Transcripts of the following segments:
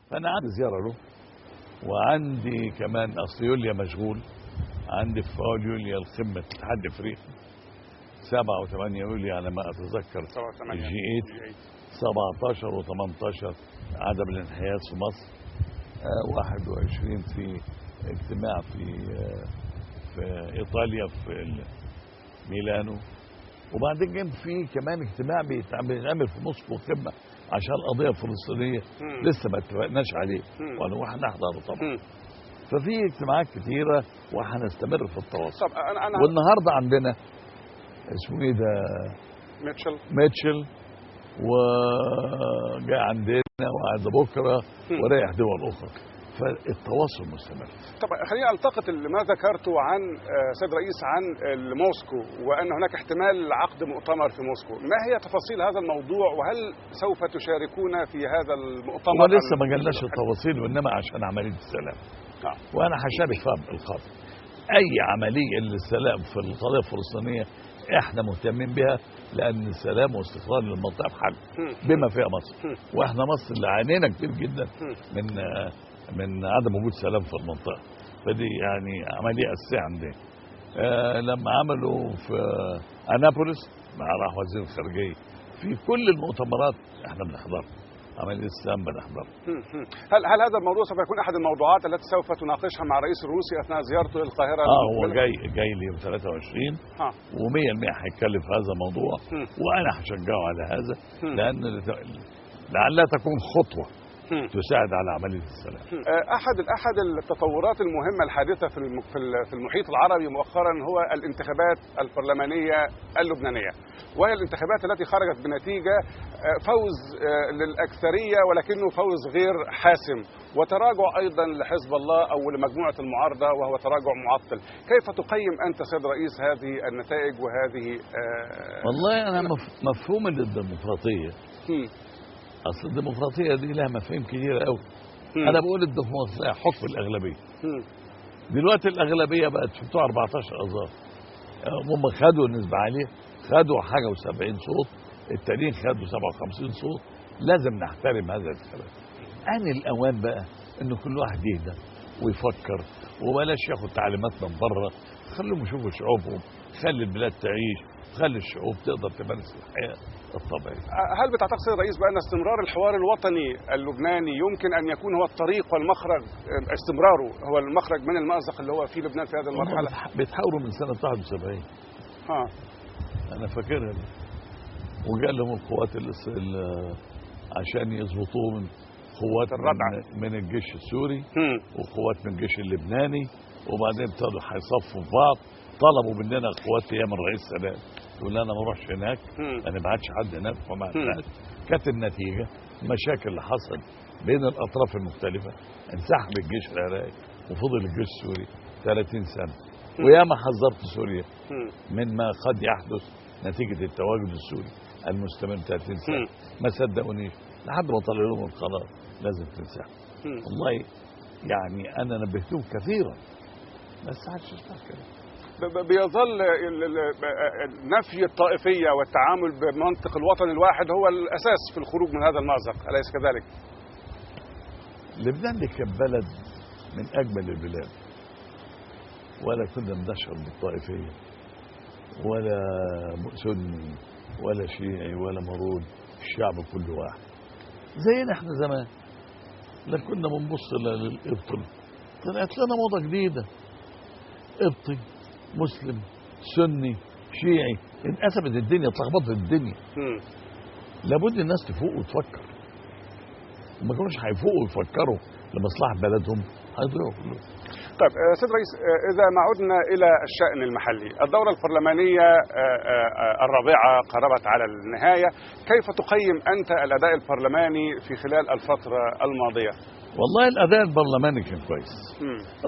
فأنا عندي زيارة له، وعندي كمان أصل يوليا مشغول، عندي في أول يوليا القمة الاتحاد الأفريقي 7 و8 يوليو على ما أتذكر، ال G8 17 و18 عدم الانحياز في مصر، 21 في اجتماع في إيطاليا في ميلانو، وبعدين كان في كمان اجتماع بيتعمل في موسكو قمة عشان القضية الفلسطينية لسه ما اتفقناش عليه، وهنحضره طبعا. ففي اجتماعات كتيرة وهنستمر في التواصل. طب أنا والنهارده عندنا اسمه ايه ده، ميتشل وجاي عندنا وقعد بكره ورايح دول اخرى، فالتواصل مستمر. طب خلينا التقط ما ذكرته عن سيد رئيس عن موسكو، وان هناك احتمال عقد مؤتمر في موسكو، ما هي تفاصيل هذا الموضوع، وهل سوف تشاركون في هذا المؤتمر؟ هو لسه ما جالناش التفاصيل، وانما عشان عملية السلام. وانا هشارك فيها بالقادم. اي عملية للسلام في القضية الفلسطينية احنا مهتمين بها، لان السلام واستقرار للمنطقة بحل بما فيها مصر، واحنا مصر اللي عانينا كتير جدا من عدم وجود سلام في المنطقة، فدي يعني عملية اساسية عندنا. لما عملوا في انابوليس مع راح وزير الخارجية، في كل المؤتمرات احنا بنحضرها، عملية السلام بنحضرها. هل هذا الموضوع سوف يكون احد الموضوعات التي سوف تناقشها مع الرئيس الروسي اثناء زيارته للقاهره؟ هو جاي لي يوم 23 و100% هيتكلم في هذا الموضوع، وانا هشجعه على هذا، لان لعلها تكون خطوة تساعد على عملية السلام. أحد التطورات المهمة الحادثة في المحيط العربي مؤخرا هو الانتخابات البرلمانية اللبنانية، وهي الانتخابات التي خرجت بنتيجة فوز للأكثرية ولكنه فوز غير حاسم، وتراجع أيضا لحزب الله أو لمجموعة المعارضة وهو تراجع معطل. كيف تقيم أنت سيد رئيس هذه النتائج وهذه؟ والله أنا مفهوم الديمقراطية، أصل الديمقراطية دي لها مفاهيم كتيرة قوي. أنا بقول الديمقراطية حكم الأغلبية. دلوقتي الأغلبية بقت بتوع 14 آذار، هم خدوا نسبة عالية، خدوا حاجة و70 صوت، التانيين خدوا 57 صوت. لازم نحترم هذا الكلام. آن الأوان بقى إن كل واحد يهدى ويفكر وبلاش ياخد تعليمات من بره، خليهم يشوفوا شعوبهم، خلي البلاد تعيش، خلي الشعوب تقدر تمارس الحياة الطبيعية. هل بتعتقد سيد الرئيس بأن استمرار الحوار الوطني اللبناني يمكن أن يكون هو الطريق والمخرج، استمراره هو المخرج من المأزق اللي هو في لبنان في هذه المرحلة؟ بيتحاوروا من سنة 71. أنا فاكرها. وجاء لهم القوات عشان يظبطوه من قوات من الجيش السوري وقوات من الجيش اللبناني، وبعدين ابتدوا هيصفوا في بعض. طلبوا مننا قوات ايام الرئيس السادات، يقول انا ما اروحش هناك، ما نبعتش حد هناك، فما بعتناش. كانت النتيجة المشاكل اللي حصلت بين الاطراف المختلفة، انسحب الجيش العراقي وفضل الجيش السوري 30 سنة. وياما حذرت سوريا من ما قد يحدث نتيجة التواجد السوري المستمر 30 سنة، ما صدقونيش لحد ما طلع لهم القرار لازم تنسحب. والله يعني انا نبهتهم كثيرا، بس محدش يسمع كلام. بيظل نفي الطائفية والتعامل بمنطق الوطن الواحد هو الأساس في الخروج من هذا المأزق، أليس كذلك؟ لبنان دي كان بلد من أجمل البلاد، ولا كنا بنشعر بالطائفية، ولا سني ولا شيعي ولا مارون، الشعب كله واحد زينا احنا زمان. لا كنا بنبص للقبط، طلعت لنا موضة جديدة، قبطي مسلم سني شيعي، انقسمت الدنيا، اتلخبطت الدنيا. لابد الناس تفوق وتفكر، ما كانوش هيفوقوا ويفكروا لمصلحة بلدهم هيضيعوا كلهم. طيب سيد رئيس، إذا ما عدنا إلى الشأن المحلي، الدورة البرلمانية الرابعة قربت على النهاية، كيف تقيم أنت الأداء البرلماني في خلال الفترة الماضية؟ والله الأداء البرلماني كان كويس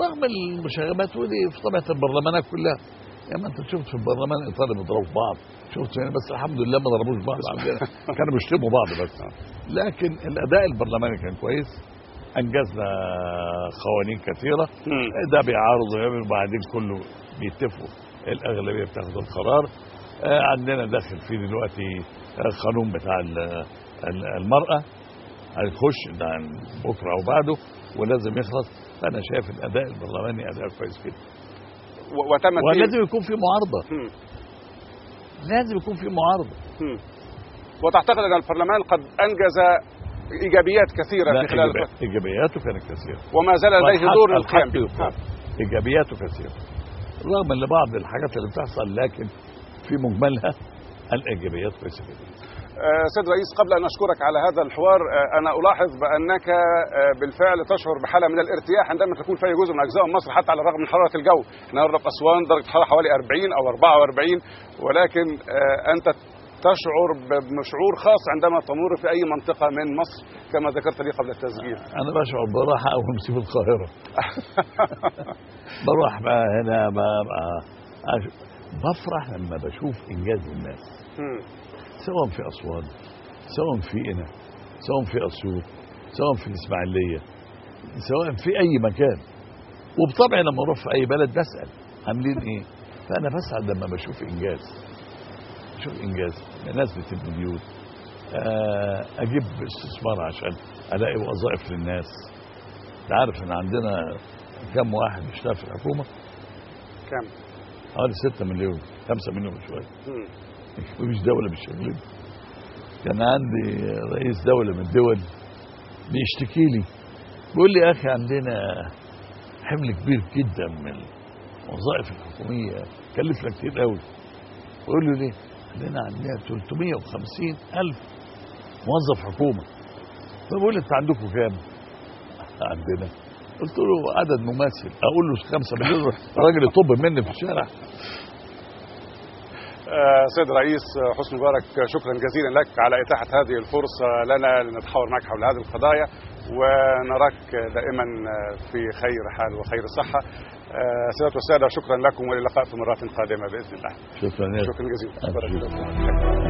رغم المشاغبات، ودي في طبيعة البرلمانات كلها. يعني ما أنت شفت في البرلمان الإيطالي بيضربوا بعض، شفت يعني، بس الحمد لله ما ضربوش بعض عندنا، كانوا بيشتموا بعض بس. لكن الأداء البرلماني كان كويس، أنجزنا قوانين كثيرة، ده بيعارض ويعمل، وبعدين كله بيتفقوا، الأغلبية بتاخد القرار. عندنا داخل فيه دلوقتي قانون بتاع المرأة، هيخش ده بكره او بعده ولازم يخلص. فانا شايف الاداء البرلماني اداء كويس جدا. ولازم يكون في معارضة. لازم يكون في معارضة. وتعتقد ان البرلمان قد انجز ايجابيات كثيرة في خلال ايجابياته كانت كثيرة وما زال لديه دور للقيام به. ايجابياته كثيرة رغم ان بعض الحاجات اللي بتحصل، لكن في مجملها الايجابيات كويسة جدا. سيد رئيس، قبل ان اشكرك على هذا الحوار، انا الاحظ بانك بالفعل تشعر بحاله من الارتياح عندما تكون في جزء من اجزاء مصر، حتى على الرغم من حرارة الجو. احنا نرى في اسوان درجه الحرارة حوالي 40 او 44، ولكن انت تشعر بشعور خاص عندما تمر في اي منطقة من مصر كما ذكرت لي قبل التسجيل. انا بشعر براحة اول ما اسيب القاهرة. بروح بقى هنا بفرح لما بشوف انجاز الناس، سواء في اسوان، سواء في قنا، سواء في اسيوط، سواء في الاسماعيلية، سواء في اي مكان. وبطبعي لما اروح في اي بلد بسال عاملين ايه، فانا بسعد لما بشوف انجاز. بشوف انجاز، الناس بتبني بيوت، اجيب استثمار عشان الاقي وظائف للناس. انت عارف ان عندنا كم واحد بيشتغل في الحكومة؟ كم؟ حوالي 6 مليون، 5 مليون وشوية. مفيش دولة بالشكل ده. كان عندي رئيس دولة من الدول بيشتكي لي، بيقول لي يا اخي عندنا حمل كبير جدا من الوظائف الحكومية، كلفنا كتير قوي. بقول له ليه؟ عندنا 350 ألف موظف حكومة. فبقول له انت عندكم كام؟ عندنا. قلت له عدد مماثل، اقول له 5 مليون، راجل يطب مني في الشارع. سيد رئيس حسني مبارك، شكرا جزيلا لك على إتاحة هذه الفرصة لنا لنتحاور معك حول هذه القضايا، ونراك دائما في خير حال وخير صحة. سيدات والسادة، شكرا لكم، والى اللقاء في مرات قادمة بإذن الله. شكرا جزيلا.